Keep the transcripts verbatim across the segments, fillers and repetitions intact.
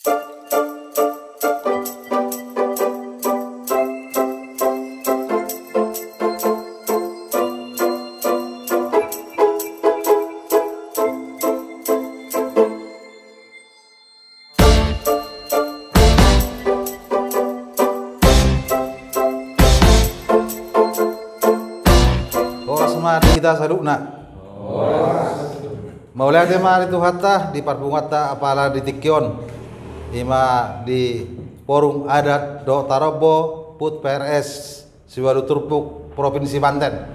Horas ma di hita saluhutna. Mauliate ma di Tuhanta di parpunguanta apala di tingki on. I ma di Forum Adat dohot Tarombo Hut P R S Siualu Turpuk Provinsi Banten.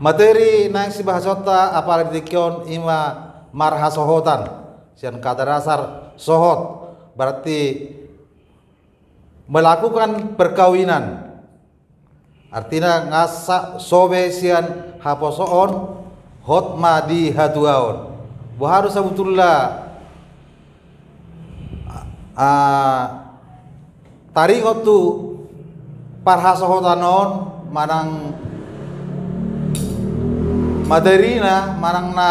Materi naeng sibahasonta apala di tingki on i ma marhasohotan. Sian kata dasar sohot, berarti melakukan perkawinan. Artina nga sa-, sobe sian haposoon, hot ma di hatuaon. Boha do sabutulna, a, taringot tu parhasohotan on, manang materina, manang na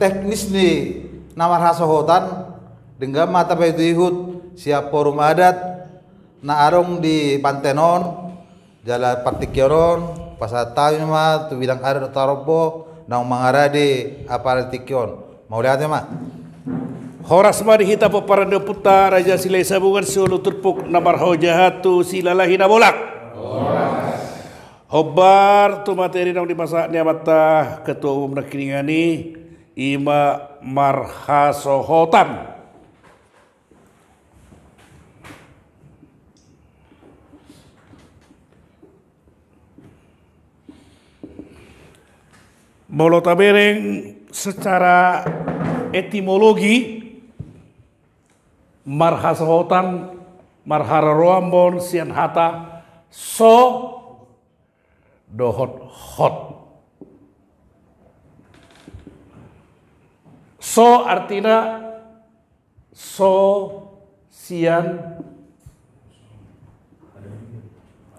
teknis ni na marhasohotan, denggan ma tapaihutihut sian Forum Adat na adong di Banten on, jala partingkian on, pasahat hami ma tu bidang adat dohot tarombo, naung mangarade apala di tingki on. Mauliate ma. Horas ma di hita pomparan ni ompunta Raja Silahi Sabungan Siualu Turpuk na marhaojahan tu Silalahi Nabolak. Hombar tu materi naung dipasahat ni amanta Ketua Umum Nangkiningan i, i ma marhasohotan. Molo tabereng secara etimologi, marhasohotan marharoroan ma on sian hata so dohot hot. So artina so sian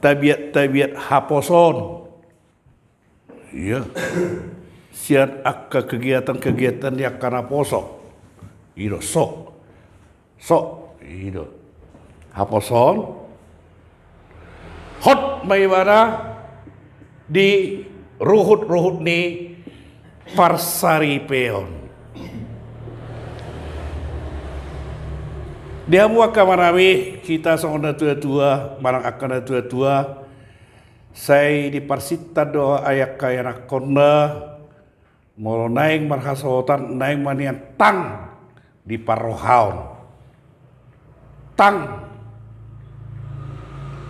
tabiat-tabiat haposoon. Iya. Sian angka kegiatan-kegiatan ni angka naposo. I do so. So, i do. Haposoon. Hot ma ibana di ruhut-ruhut ni parsaripeon. Di hamu angka amanami, hita songon natua-tua, manang angka natua-tua, sai diparsinta do angka ianakhonna, molo naeng marhasohotan, naeng ma nian tang di parrohaon. Tang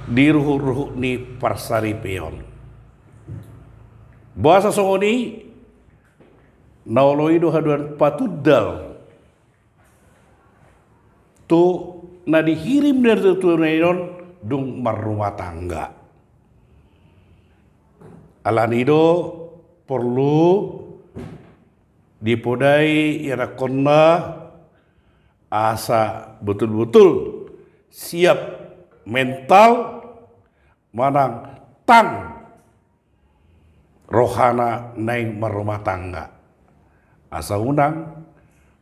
di ruhut-ruhut ni parsaripeon. Boasa songon i, na olo i do haduan patundal tu na dihirim ni natua-tua on dung marrumah tangga. Alani do porlu dipodai ianakhonna asa betul-betul siap mental manang tang rohana naeng marrumah tangga. Asa unang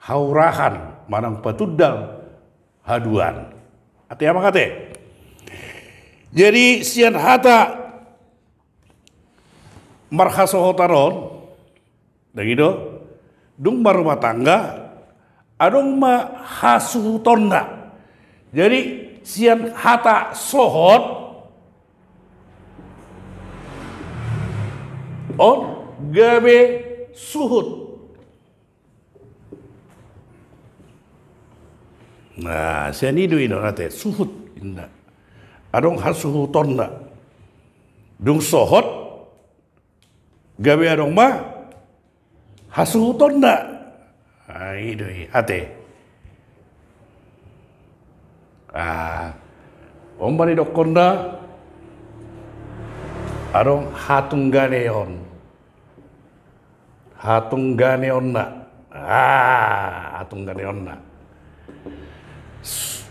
haurahan manang patundal haduan. Ate amang ate. Jadi sian hata marhasohotan on, dung i do, dung marrumah tangga, adong ma hasuhutonna. Jadi sian hata sohot on gabe suhut. Nah, sian i do i do ate, suhut inna. Adong hasuhutonna. Dung sohot, gabe adong ma hasuhutonna. Ah, i do i, ate. Ah, on ma nidokhonna, adong hatungganeon. Hatungganeonna. Ah, hatungganeonna. S-,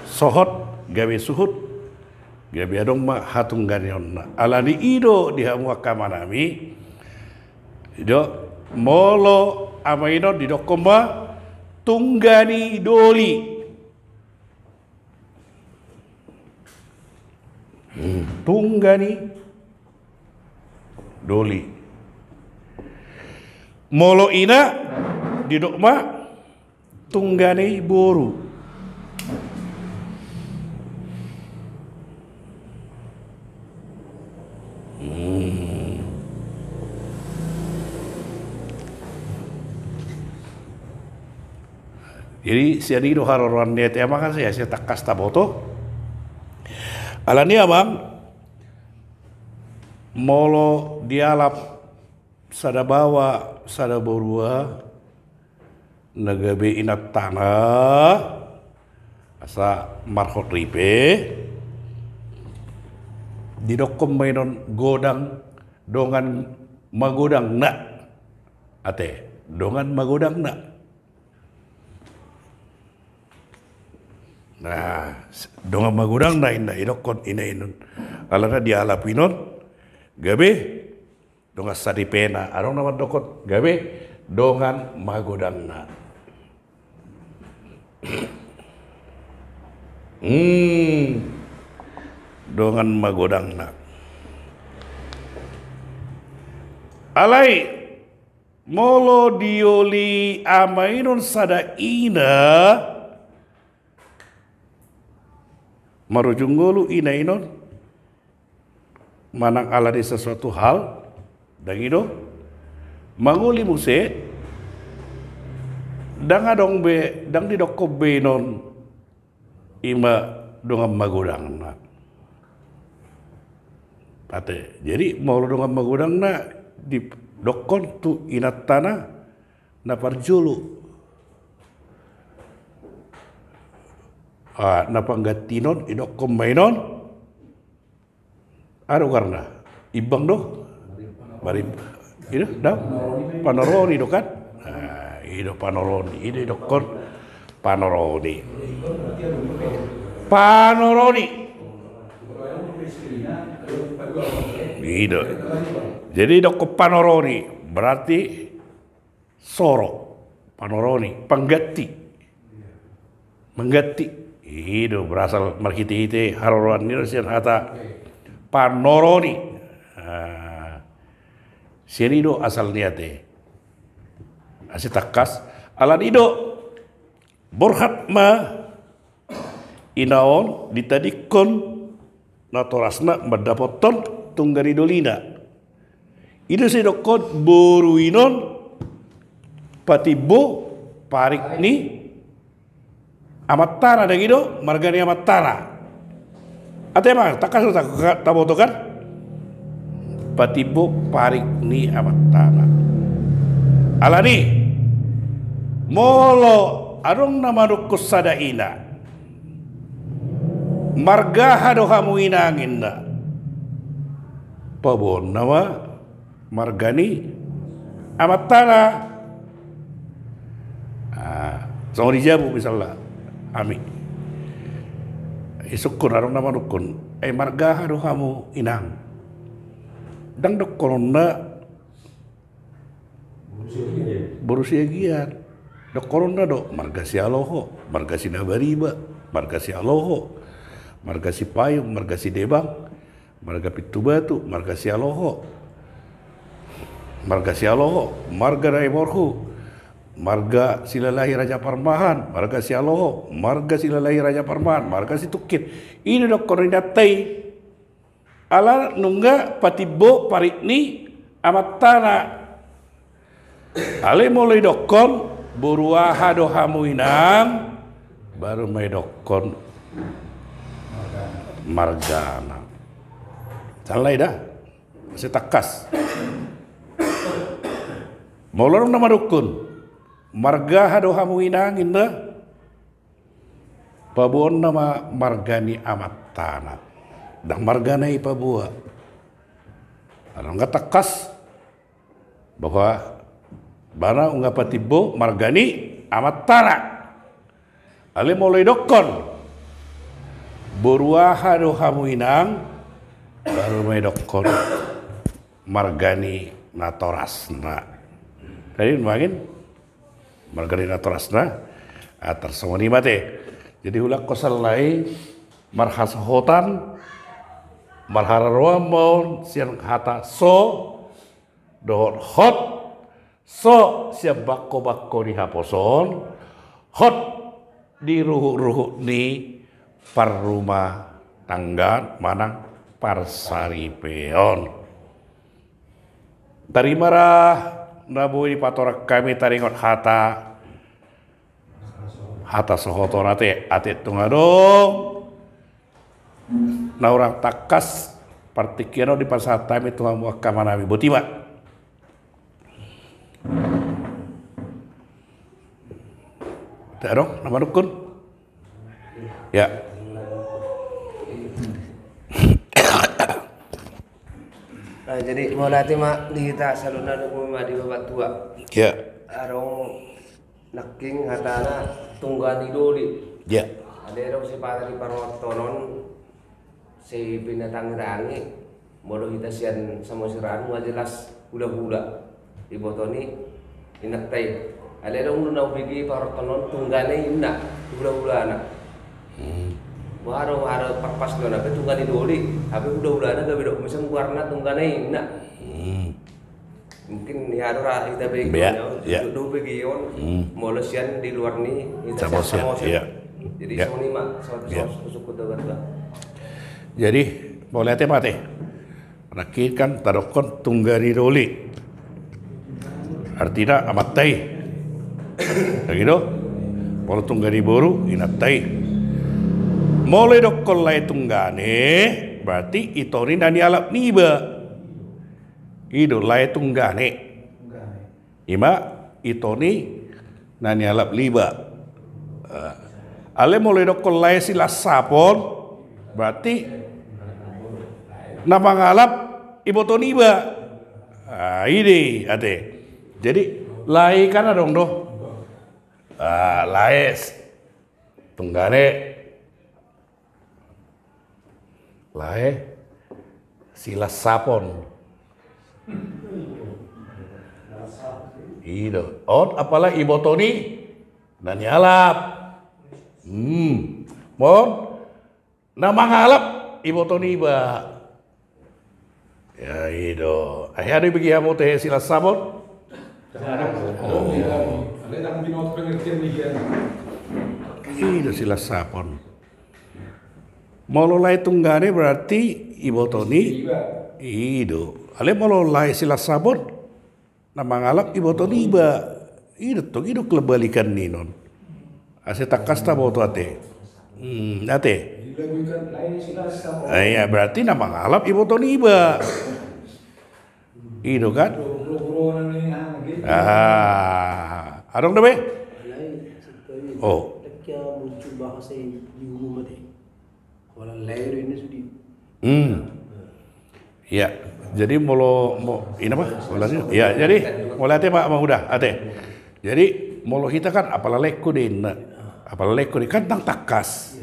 sohot, gabe suhut, gabe adong ma hatungganeonna. Alani i do di hamu angka amanami, i do, molo ama inon didokhon ma tunggani doli. Tungga ni doli. Molo ina, didok ma tungga ni boru. Jadi sian i do haroroan ni ate amang, asa tangkas taboto. Alani amang, molo dialap sada baoa sada borua na gabe inantana, asa marhot ripe, didokkon ma inon godang, dongan magodangna. Ate, dongan magodangna. Nah, dongan magodangna inna idokkon ina inon. Alana dialap inon gabe dongan saripena, adong na mandokkon gabe dongan magodangna. Hmm. Dongan magodangna. Alai molo dioli ama inon sada ina, marujung ngolu ina inon manang alani sesuatu hal, ndang i do. Mangoli muse, ndang adong be, ndang didokkon be inon ima dongan magodangna. Ate, jadi molo dongan magodangna didokkon tu inantana na parjolo. Ah, na pangganti inon idokkon ma inon. Aha do goarna? Imbang do? Marim-, i do, da? Panoroni do kan? Nah, i do panoroni, i do idokkon panoroni. Panoroni. I do. Jadi idokkon panoroni berarti soro, panoroni, pangganti. Mangganti. I do berasal marhite-hite haroroan ni do sian hata panoroni. Ah, sian i do asal ni ate. Asa tangkas, alani do borhat ma ina on ditadingkon natorasna mandapothon tungga ni dolina. I do sai didokkon boru inon patimbo parik ni amantana, ndang i do marga ni amantana. Ate amang, tangkas do ta-, taboto kan? Patimbo parik ni amantana. Alani molo adong na mandokkon sada ina, marga aha do hamu inang inna, paboaonna ma marga ni amantana. Ah, songon di jabu misalna, hami isungkun, adong na manungkun, eh, marga aha do hamu inang? Ndang dokkononna boru Siagian. Dokkononna do marga Sialoho, marga Sinabariba, marga Sialoho, marga Sipayung, marga Sidebang, marga Pintubatu, marga Sialoho, marga Sialoho, marga Dae Borhu, marga Silalahi Raja Parmahan, marga Sialoho, marga Silalahi Raja Parmahan, marga Situngkir. I do dokkon ni inanta i. Ala nunga patimbo parik ni amantana. Alai molo idokkon boru aha do hamu inang, baru ma idokkon margana. Sala i da, sai tangkas. Molo adong na manungkun, marga aha do hamu inang inna, paboaonna ma marga ni amantana. Ndang margana i paboa. Ala nunga tangkas bahwa ibana nunga patimbo marga ni amantana. Alai molo idokkon boru aha do hamu inang, baru ma idokkon marga ni natorasna. Jadi mangin marga ni natorasna, ah, tarsongon i ma ate. Jadi huulak ho sala i marhasohotan Marharoroan ma on sian hata so dohot hot. So sian bangko-bangko ni haposoon, hot di ruhut-ruhut ni parrumatanggaan manang parsaripeon. Tarima ra na boi dipatorang hami taringot hata, hata sohot on ate, ate tung adong na hurang tangkas partingkian on dipasahat hami tu hamu angka amanami, boti ma. Ate adong na manungkun? Ya. Nah, jadi mauliate ma di hita saluhutna, dungkon ma di Bapak Tua. Ya. Adong nangkin hatana tungga ni doli. Ya. Adong sipata di parrohatonon, sai pinatangrangi, molo hita sian Samosir an ma jelas hula-hula. Iboto ni inanta i. Alai adong do na hubege parrohatonon tunggane inna, hula-hulana. Boha do, boha do parpasna, hape tungga ni doli, hape hula-hulana gabe dok muse goarna tunggane inna. Mungkin ia do ra hita bege on, do bege on molo sian di luar ni hita sian Samosir. Jadi songon i ma, songon i ma. Jadi mauliate ma ate. Nangkin kan tadokkon tungga ni doli, artina amanta i. Dang i do? Molo tungga ni boru inanta i. Molo idokkon lae tunggane, berarti ito ni na nialap niba. I do lae tunggane. Ima ito ni na nialap niba. Alai molo idokkon lae silasapon, berarti na mangalap iboto niba. I do i ate. Jadi lae kan adong do. Lae tunggane, lae silasapon. I do. On apala iboto ni na nialap. Mon na mangalap iboto niba. Ya i do. Ai adong do ibege hamu ate silasapon? I do silasapon. Molo lae tunggane berarti iboto ni. I do. Alai molo lae silasapon na mangalap iboto niba. I do tong, i do kebalikan ni on. Asa tangkas taboto ate. Ate. Iya, berarti na mangalap iboto niba. I do kan? Adong dope? Oh. Iya, jadi molo, mo, ina apa? Molo, ya, jadi molo ate ma, ma udah ate. Jadi molo hita kan apala laengku do inna, apala laengku do i kan ndang tangkas.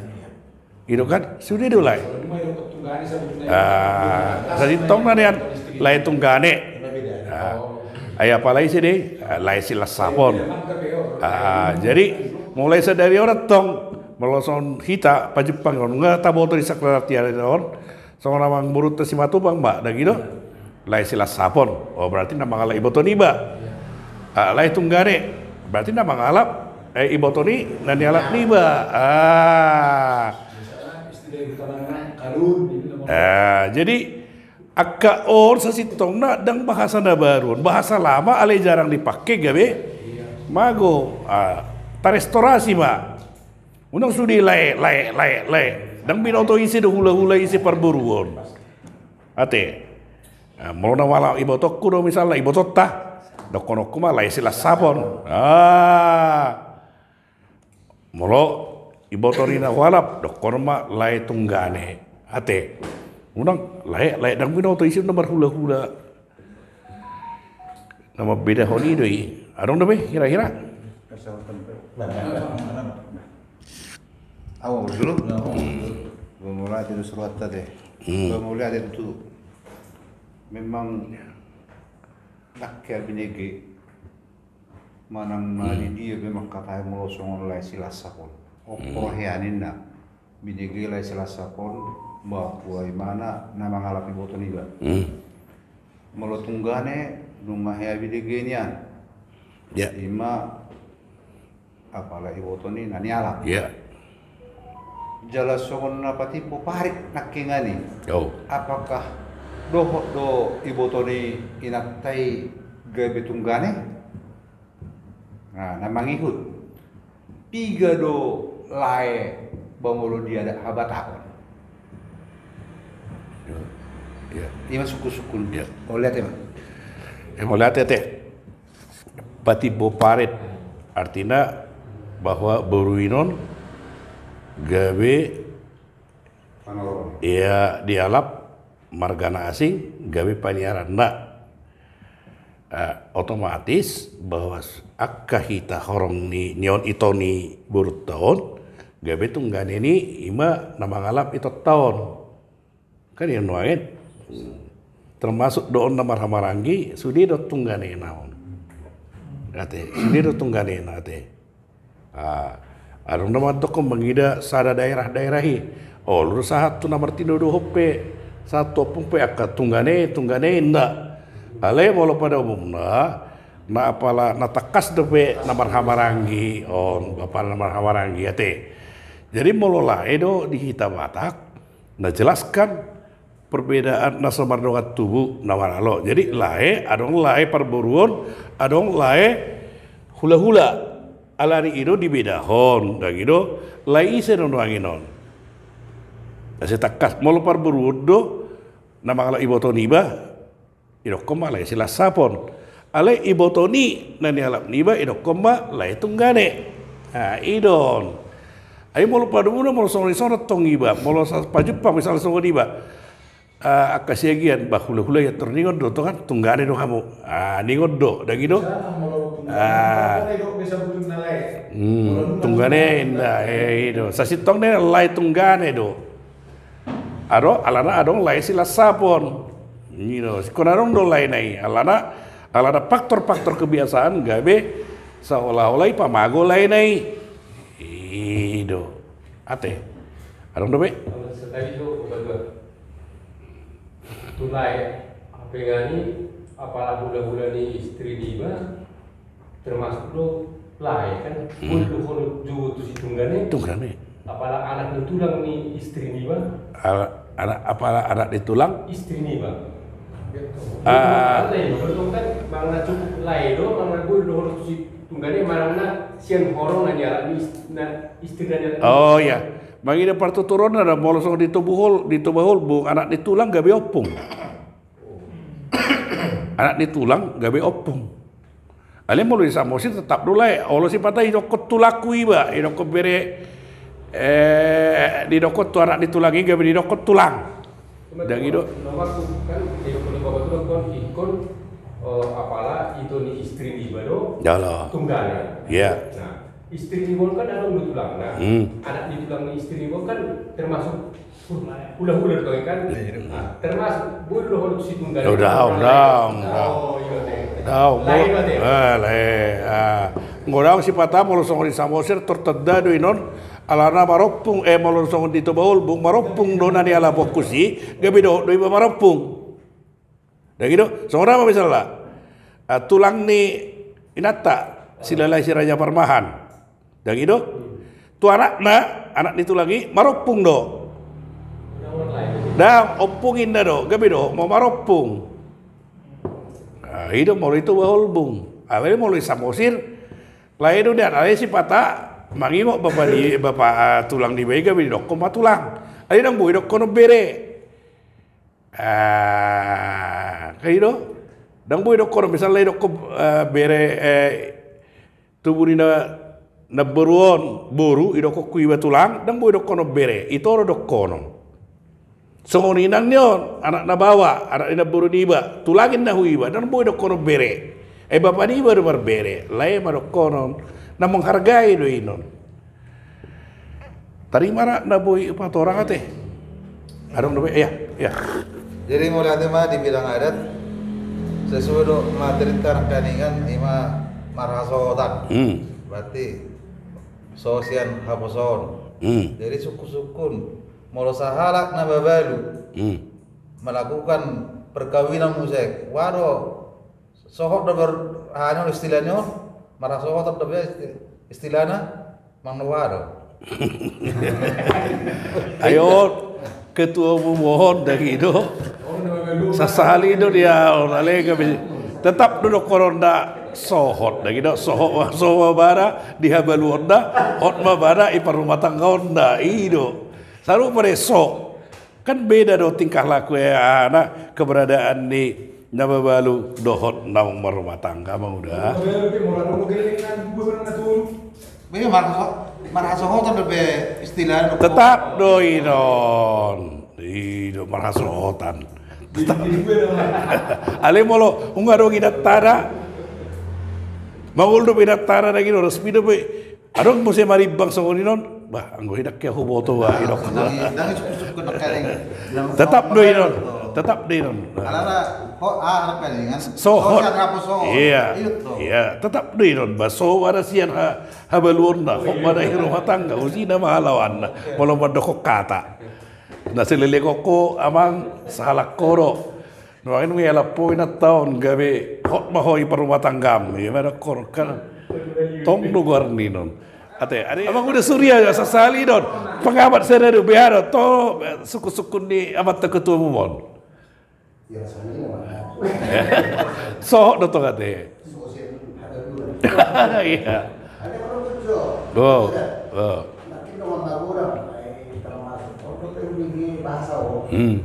I do kan? Sude do lae. Sasintongna nian lae tunggane. Ai apala ise do i? Lae silasapon. Jadi mulai sadari on antong, molo songon hita pajumpang on nga taboto di saklar artian on. Songon amangborunta Simatupang ma, dang i do? Lae silasapon. Oh, berarti na mangalap iboto niba. Lae tunggane. Berarti na mangalap iboto ni na nialap niba. Jadi angka on sasintongna ndang bahasa na baru on, bahasa lama alai jarang dipake gabe mago. Tarestorasi ma. Unang sude lae, lae, lae, lae. Ndang binoto ise do hula-hula ise parboruon. Ate. Molo na mangalap ibotongku do misalna, ibotonta, dohononku ma lae silasapon. Molo iboto ni na hualap, dohonon ma lae tunggane. Ate. Unang lae, lae ndang binoto ise na marhula-hula. Na mambedahon i do i. Adong dope hira-hira? Au ma dulu. Mauliate do suruatta ate. Mauliate do tu. Memang nangkin binege manang na di dia memang katai molo songon lae silasapon. Opo hean inna. Binege lae silasapon, Bahwa imana na mangalap iboto niba. Hmm. Molo tunggane nunga hea bidege nian. Ya. Ima apala iboto ni na nialap. Ya. Jala songon na patimbo parit nangkiningan i. Oh. Apakah dohot do iboto ni inanta i gabe tunggane? Nah, na mangihut. Piga do lae ba molo di adat habataon? Ya. Ima sungkun-sungkun. Ya. Mauliate ma. Eh, mauliate, te. Patimbo parit. Artina bahwa boru i non gabe, ia dialap marga na asing gabe paniaranna. Eh, otomatis bahwa s-, angka hita horong ni, ni on ito ni borunta on, gabe tunggane ni ima na mangalap itonta on. Kan i nuaeng. Termasuk do on na marhahamaranggi, sude do tungganena on. Ate, sude do tungganena, ate. Ah, adong na mandokkon mangida sada daerah-daerah i. Olo do sahat tu na martinodohon pe, sahat tu ompung pe angka tunggane, tunggane inda. Alai molo pada umumna, na apala na tangkas dope na marhahamaranggi on, bapa na marhahamaranggi, ate. Jadi molo lae do di hita Batak, na jelas kan perbedaan na so mardongan tubu na maralo. Jadi lae, adong lae parboruon, adong lae hulahula. Alani i do dibedahon, dang i do, lae ise do nuaeng on. Asa tangkas, molo parboruon do na mangalap iboto niba, idokkon ma lae silasapon. Alai iboto ni na nialap niba, idokkon ma lae tunggane. Nah, i do on. Ai molo pada umumna, molo songon i songon tong iba, molo sa-, pajumpang misalna songon iba. Ah, angka siagian, bah, hulahula i, ator ningon do, tong kan, tunggane do hamu. Ah, ningon do, dang i do. Ah. Hmm, tunggane inda, eh, i do. Sasintongna lae tunggane do. Adong, alana adong lae silasapon. I do, singkon adong do laena i. Alana, alana faktor-faktor kebiasaan gabe seolah-olah ipamago laena i. I do. Ate. Adong dope? Kalau sekali do, obat dua. Tu lae, hape nangkin, apala hulahula ni istri niba, termasuk do lae kan, hmm, boi do holan jogot tu si tunggane. Tunggane. Apala anak ni tulang ni istri niba. Al-, anak, apala anak ni tulang? Istri niba. Ah. Lae, betul kan, manang na cukup lae do, manang na boi do holan tu si tunggane, manang na sian horong na nialap ni is-, na istri na nialap ni. Oh, iya. Mangida partuturonna do, molo songon di Toba Hol-, di Toba Holbung, anak ni tulang gabe ompung. Anak ni tulang gabe ompung. Alai molo di Samosir tetap do lae, olo sipata idokkon tulangku iba, idokkon bere, eh, didokkon tu anak ni tulang i gabe didokkon tulang. Dang i do. Nomor tu kan, idokkon di baba tulang kan ingkon, eh, apala ito ni istri niba do. Jolo. Tunggane. Iya. Nah, istri niba kan adong do tulangna. Hmm. Anak ni tulang ni istri niba kan termasuk hulahula do kan? Iya, iya. Nah, termasuk boi do holan tu si tunggane. Oh, daong, daong, daong. Oh, iya, iya. Daong, lae, molo, lae. Eh, lae, ah. Enggo daong sipata molo songon di Samosir tor tanda do i non, alana marompung, eh, molo songon di Toba Holbung, marompung do na nialap holan si, gabe dohot do iba marompung. Dang i do, songon aha ma misalna, ah, tulang ni inanta, si Lalai si Raja Parmahan. Dang i do, tu anakna, anak ni tulang i, marompung do. Dang, ompung inna do, gabe do, ma-, marompung. Ah, i do, molo i Toba Holbung. Alai molo i Samosir, lae do nian, alai sipata, mangingot bapa ni, bapa, ah, tulang niba i gabe didokkon ma tulang. Alai dang boi dokkonon bere. Ah, kan i do. Dang boi dokkonon, misalna idokkon, eh, bere, eh, tubu ni na, namboru on, boru, idokkon tu iba tulang, dang boi dokkonon bere, ito do dokkonon. Songon i nang ni on, anak na baoa, anak ni namboru niba, tulang inna tu iba, dang boi dokkonon bere. Eh, bapa niba do marbere, lae ma dokkonon, na menghargai do i non. Tarima ra na boi patorang ate. Adong dope, iya, iya. Jadi mauliate ma di bidang adat, sesuai do materi nangkiningan ima marhasohotan. Hmm. Berarti so sian haposoon. Hmm. Jadi sungkun-sungkun. Molo sahalak na mabalu, hmm, melakukan perkawinan muse, waduh, sohot do ber-, hanya istilahnya, marhasohotan do be isti-, istilahna, mang no waduh. Ayo, ketua umum on, dang i do. Sasali do dia, on, ale, gabe. Tetap do dohonon da sohot, dang i do, sohot, sohot ma bara, di habaluonna, hot ma bara, i parrumatanggaonna, i do. Sarupa do so. Kan beda do tingkah laku, eh, ana, keberadaan ni na mabalu dohot naung marrumah tangga, Amang Uda. Be marhaso-, marhasohotan do be istilahna. Tetap do i non. I do marhasohotan. Tetap. Ale molo, nunga adong inantana. Mangol do be inantana, dang i do, resmi do be. Adong muse marimbang songon i non, bah, anggo i ndang hea huboto, bah, i do. Tetap do i non, tetap do i non. Alana, ho, ah, apa ini, kan? Sohot. Sohot sian haposoon. Iya, iya, tetap do i non, bah, sohot sian ha-, habaluonna, hot ma da i rumah tangga, usi na ma halawanna, molo mandokkon hata. Na saleleng on ho, Amang, sahalak ho do. Nuaeng nunga ialap ho inanta on, gabe hot ma ho i parrumatanggam. Ia ma dohonon kan. Tong do goar ni non. Ate, ate, Amang Uda Surya, ya, sasali do on. Pengamat sada do, beha do, to, sungkun-sungkun ni amanta ketua umum on. Sohot do tong ate. Iya. Oh, oh. Hmm.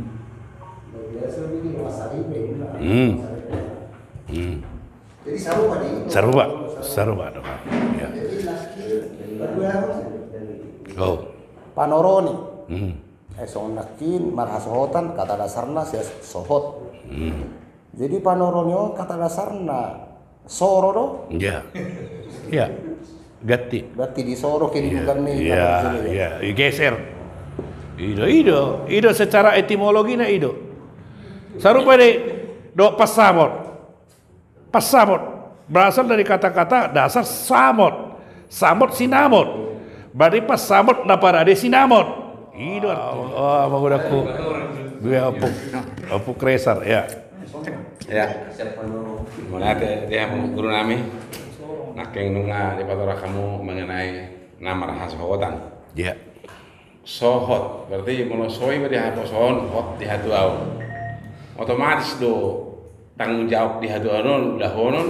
Hmm. Hmm. Sarupa, sarupa do. Ya. Oh. Panoroni. Hmm. Eh, songon nangkin marhasohotan kata dasarna sian sohot. Hmm. Jadi panoroni on kata dasarna soro do? Iya. Iya. Ganti. Berarti disoro kedudukan ni kata dasarna. Iya, iya, digeser. I do, i do, i do secara etimologina i do. Sarupa do dohot pansamot. Pansamot. Berasal dari kata-kata dasar samot. Samot sinamot. Berarti pansamot na parade sinamot. I do artina. Oh, Amang Uda, Ompung. Dua Ompung. Ompung Resar, ya. Ya. Mauliate di hamu guru nami. Nangkin nunga dipatorang hamu mengenai na marhasohotan. Ya. Sohot, berarti molo so i ma di haposoon, hot di hatuaon. Otomatis do tanggung jawab di hatuaon on, ulahonon,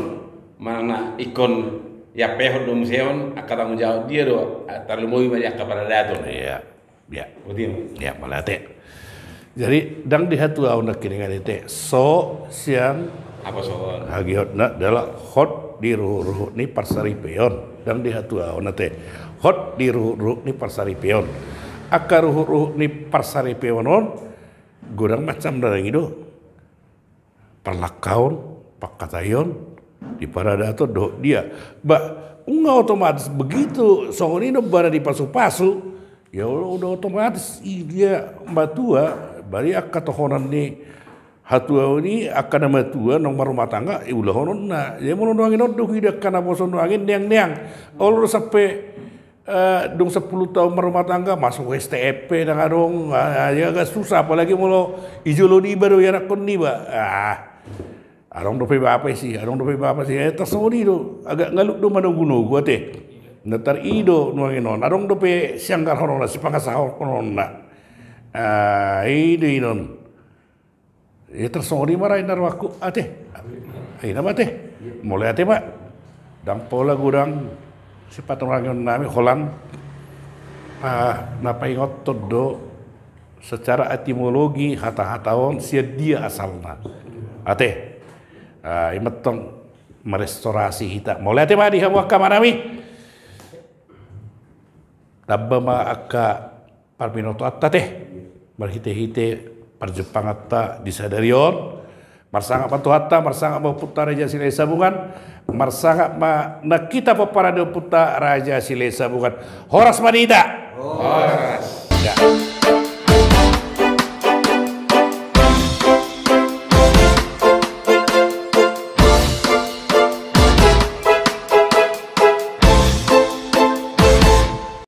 manang na ingkon iampehon do muse on, angka tanggung jawab dia do, ah, tarlumobi ma di angka paradaton. Iya. Iya. Berarti ma. Iya, mauliate. Jadi, ndang di hatuaon nangkin, ingot ate, so sian haposoon. Hagigotna adalah hot di ruhut-ruhut ni parsaripeon. Ndang di hatuaon ate. Hot di ruhut-ruhut ni parsaripeon. Angka ruhut-ruhut ni parsaripeon on, godang macamna, dang i do. Parlangkaon, pangkataion, di paradaton dohot dia. Ba, nunga otomatis begitu, songon i do bara di pasu-pasu. Ya Allah, udah otomatis i dia matua, bari angka tohonan ni hatuaon i, angka na matua naung marrumah tangga, i ulahononna. Jadi molo nuaeng on do huida angka naposo nuaeng on, neang-neang. Olo do sampe, eh, dung sampulu taon marrumah tangga, masuk S T M P ndang adong, ah, ya agak susah, apalagi molo di jolo niba do ianakhon niba. Ah. Adong dope bapa i si, adong dope bapa i si, eh, tarsongon i do, agak ngalut do manogu-nogu ate. Na tar i do nuaeng on, adong dope sianggarhononna, sipangasahononna. Ah, i do i non. Ia tarsongon i ma ra inna rohangku ate. Ai nama ate. Mauliate ma. Ndang pola godang sipatorangihon nami holan, ah, na paingothon do secara etimologi hata-hata on sian dia asalna. Ate. Ah, i ma tong merestorasi hita. Mauliate ma di hamu angka amanami. Tamba ma angka parbinotoanta ate. Marhite-hite parjumpanganta di sadari on. Marsangap ma Tuhanta, marsangap ma Ompunta Raja Silahisabungan, marsangap ma na hita pomparan ni Ompunta Raja Silahisabungan. Horas ma di hita. Horas. Ya.